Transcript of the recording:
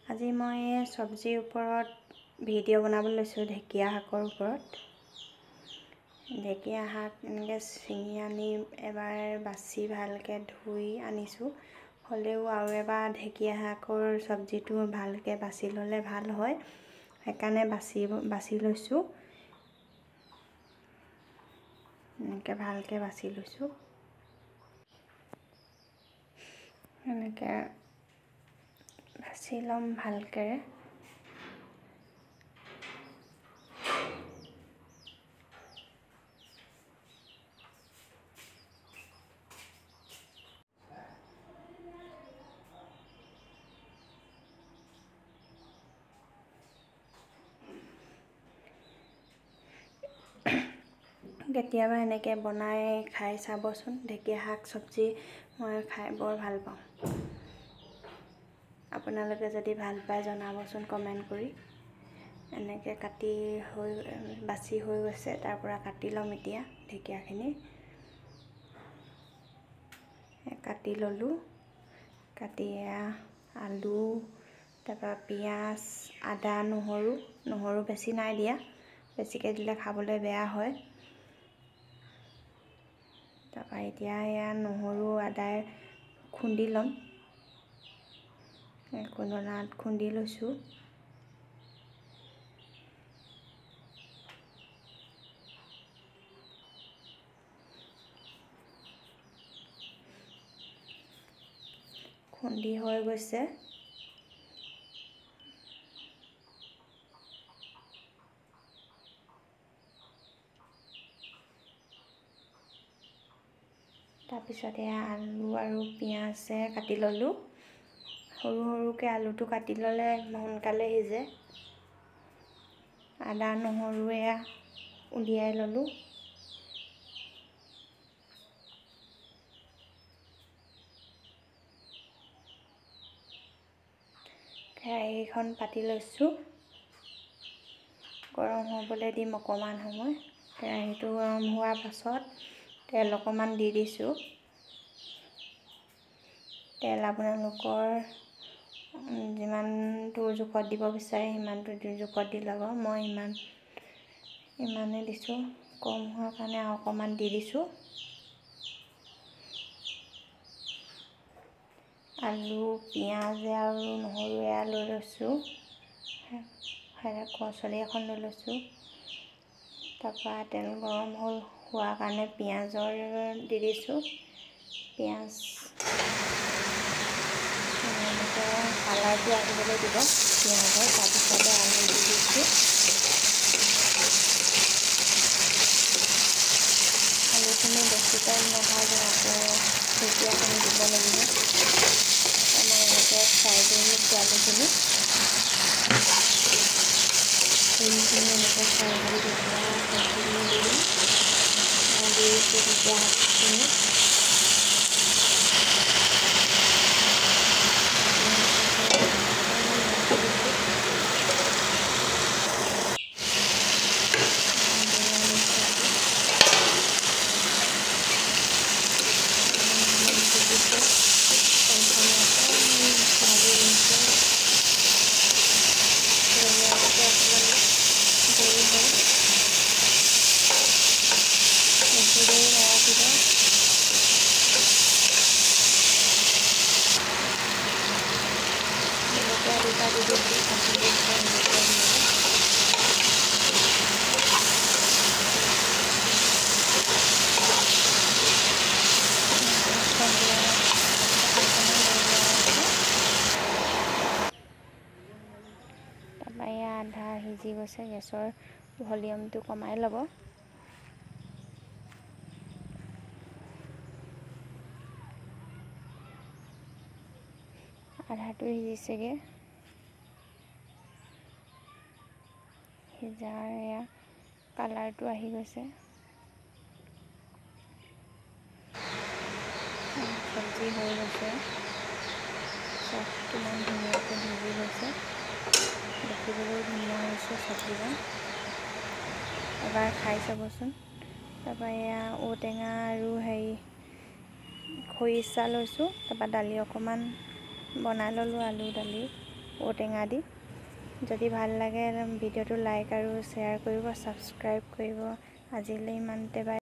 আজি মই চব্জিৰ ওপৰত ভিডিঅ' বনাবলৈ লৈছোঁ, ঢেকীয়া শাকৰ ওপৰত। ঢেকীয়া শাক এনেকৈ ছিঙি আনি এবাৰ বাছি ভালকৈ ধুই আনিছোঁ, হ'লেও আৰু এবাৰ ঢেকীয়া শাকৰ চব্জিটো ভালকৈ বাছি ল'লে ভাল হয়, সেইকাৰণে বাছি বাছি লৈছোঁ। এনেকৈ ভালকৈ বাছি লৈছোঁ, এনেকৈ বাছি ল'ম ভালকৈ। কেতিয়াবা এনেকৈ বনাই খাই চাবচোন। ঢেকীয়া শাক চব্জি মই খাই বৰ ভাল পাওঁ। আপোনালোকে যদি ভাল পায় জনাবচোন কমেণ্ট কৰি। এনেকৈ কাটি হৈ বাছি হৈ গৈছে, তাৰপৰা কাটি ল'ম এতিয়া ঢেকীয়াখিনি। কাটি ল'লোঁ, কাটি এয়া আলু, তাৰপৰা পিঁয়াজ, আদা, নহৰু। নহৰু বেছি নাই দিয়া, বেছিকৈ দিলে খাবলৈ বেয়া হয়। তাৰপৰা এতিয়া এয়া নহৰু আদাই খুন্দি ল'ম। খুন্দনাত খুন্দি লৈছোঁ। খুন্দি হৈ গৈছে। তাৰপিছত এয়া আলু আৰু পিঁয়াজে কাটি ল'লোঁ। সৰু সৰুকৈ আলুটো কাটি ল'লে সোনকালে সিজে। আদা নহৰু এয়া উলিয়াই ল'লোঁ। কেৰাহীখন পাতি লৈছোঁ, গৰম হ'বলৈ দিম অকণমান সময়। কেৰাহীটো গৰম হোৱাৰ পাছত তেল অকণমান দি দিছোঁ। তেল আপোনালোকৰ যিমানটো জোখত দিব বিচাৰে সিমানটো জোখত দি ল'ব। মই ইমানেই দিছোঁ, কম হোৱাৰ কাৰণে আৰু অকণমান দি দিছোঁ। আলু, পিঁয়াজ আৰু নহৰু এয়া লৈ লৈছোঁ, কচলি এখন লৈ লৈছোঁ। তাৰপৰা তেল গৰম হ'ল হোৱাৰ কাৰণে পিঁয়াজৰ দি দিছোঁ। পিঁয়াজ এনেকৈ কালাৰটো আহিবলৈ দিব পিঁয়াজৰ, তাৰপিছতে আলু দি দিছোঁ। আলুখিনি বেছি টাইম নাভাজোঁ, আকৌ ঢেকীয়াখিনি দিব লাগিব। অকণমান এনেকৈ ফ্ৰাই কৰি লৈছোঁ আলুখিনি। আলুখিনি এনেকৈ ফ্ৰাই কৰি ঢেকীয়া শাকখিনি দি দিম। দি দিছোঁ ঢেকীয়া শাকখিনি। জলকীয়া দুটা দি দিছোঁ। তাৰপৰা এয়া আধা সিজি গৈছে, গেছৰ ভলিউমটো কমাই ল'ব। আধাটো সিজিছেগৈ। সিজাৰ এয়া কালাৰটো আহি গৈছে। চব্জি হৈ গৈছে, চব কিমান ধুনীয়াকৈ সিজি গৈছে, দেখিবলৈও ধুনীয়া হৈছে চব্জিকণ। এবাৰ খাই চাবচোন। তাৰপৰা এয়া ঔটেঙা আৰু হেৰি খৰিচা লৈছোঁ। তাৰপৰা দালি অকণমান বনাই ল'লোঁ, আলু দালি। ঔটেঙা দি। যদি ভাল লাগে ভিডিঅ'টো লাইক আৰু শ্বেয়াৰ কৰিব, ছাবস্ক্ৰাইব কৰিব। আজিলৈ ইমানতে, বাই।